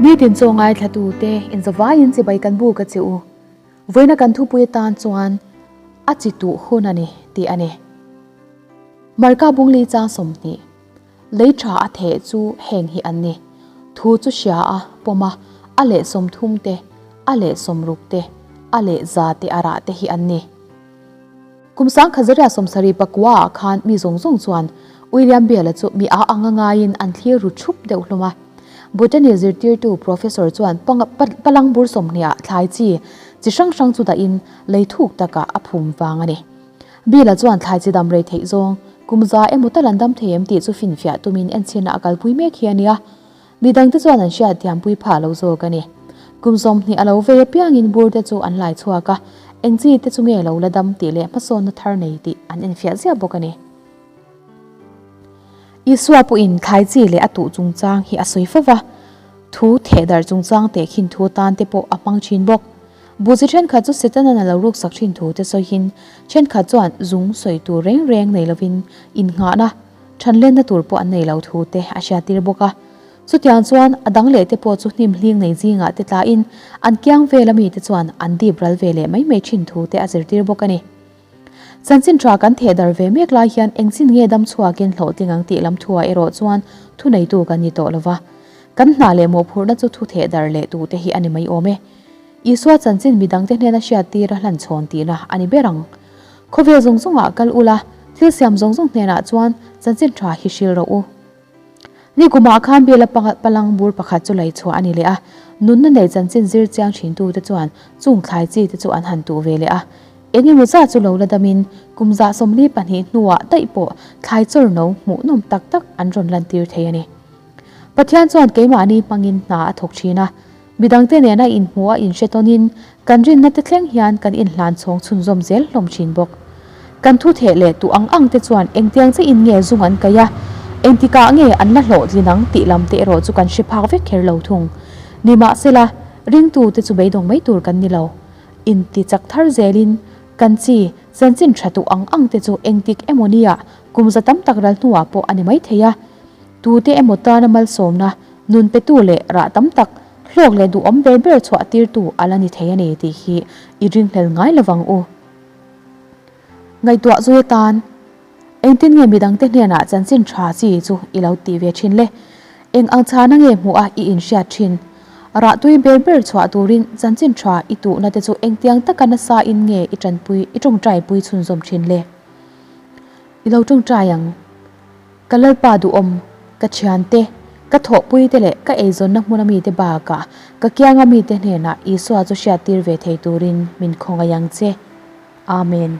Nitin chaw ngaithlatute inzawvaiin chibai kan buk a che u. Vawiina kan thupui atan chuan a chi tuh hun a ni tih a ni. Marka bungli chang 20, Lei tha a theh chu heng hi an ni, Thu chu hria a, pawm a, a leh 30 te, a leh 60 te, a leh 100 te a rah te hi an ni. Kum 1974 ah khan mi zawng zawng chuan William Bell-a chu mi a anga ngaiin an thlir ru thup deuh hlawm a. Botany zirtirtu Professor chuan palang bur 20 ah thlai chi chi hrang hrang chu dahin lei thuk takah a phum vang a ni. Bill-a chuan thlai chi dam rei theih zawng kum za emaw tal an dam thei em tih chu finfiah tumin enchhirna a kalpui mek hi a nia. Mi dangte chuan an hriat thiampui phah lo zawk a ni. Kum 20 a lo vei apiangin bur te chu an lai chhuak a, eng chi te chu nge lo la dam tih leh hmasawnna thar nei tih an enfiah ziah bawk a ni. Isua pawhin thlai chi leh a tuh chungchang hi a sawi fo va, thu thehdarh chungchang teh khin thu atan te pawh a hmang thin bawk. Buzi thenkhat chu Setanan a lo ruksak thin thu te sawiin thenkhat chuan zung sawi tur reng reng nei lovin innghahna, Thanlenna tur pawh an nei lo thu te a hriattir bawk a. Chutiang chuan a dang leh te pawh chu hnim hling nei zingah te tlaiin an kiang vel ami te chuan an dip ral ve leh mai mai thin thu te a zirtir bawk a ni. Chanchin tha kan theh dar ve mek lai hian engchin nge dam chhuakin hlawhtling ang tih lam thuah erawh chuan thuneitu kan ni tawh lo va. Kan hna leh mawhphurhna chu thu theh dar leh tute hi a ni mai awm e. Isua chanchin midangte hnena hriattir a hlanchhawn tihna a ni ber ang. Khawvel zawng zawngah kal ula, thil siam zawng zawng hnenah chuan chanchin tha hi hril rawh u. Ni kumah khan Biala palang bur pakhat chu lei chhuah a ni leh a, nunna nei chanchin zir chiang thintute chuan chung thlai chi te chu an han tuh ve leh a. Eng emaw zat chu lo la damin kum 42 hnuah daih pawh thlai chawr no hmuhnawm tak tak an rawn lantir thei a ni. Pathian chuan keimahni hmangin hna a thawk thin a, Midangte nena inhmuh a inhre tawnin kan rinna te thleng hian kan inhlan chhawng chhunzawm zel hlawm thin bawk. Kan thu theh leh tuh ang ang te chuan engtiang che in nge zung an kaih a, engtikah nge an la hlawhtlin ang tih lam te erawh chu kan hre phak vek kher lo thung. Nimahsela, ringtu te chu beidawng mai tur kan ni lo. Inti chak thar zelin kan chi chanchin tha tuh ang ang te chu engtik emaw nia kum za tam tak ral hnuah pawh a ni mai thei a. Tute emaw tana malsawmna Nun petu leh rah tam tak, hlawk leh duhawm ber ber chhuah tirtu a la ni thei a ni tih hi i ringhlel ngai lovang u. Ngaihtuah zui atan, Engtin nge midangte hnenah chanchin tha chi chu i lo tih ve thin le? Eng ang chhana nge hmuh a i inhriat thin? Rah tui ber ber chhuah turin chanchin tha i tuhna te chu engtiang taka nasa in nge i tanpui i tawngtaipui chhunzawm thin le? I lo tawngtai ang. Ka Lalpa duhawm, ka thiante, ka thawhpuite leh ka eizawnna hmuna mite bakah ka kianga mite hnenah Isua chu hriattir ve thei turin min khawngaih ang che. Amen.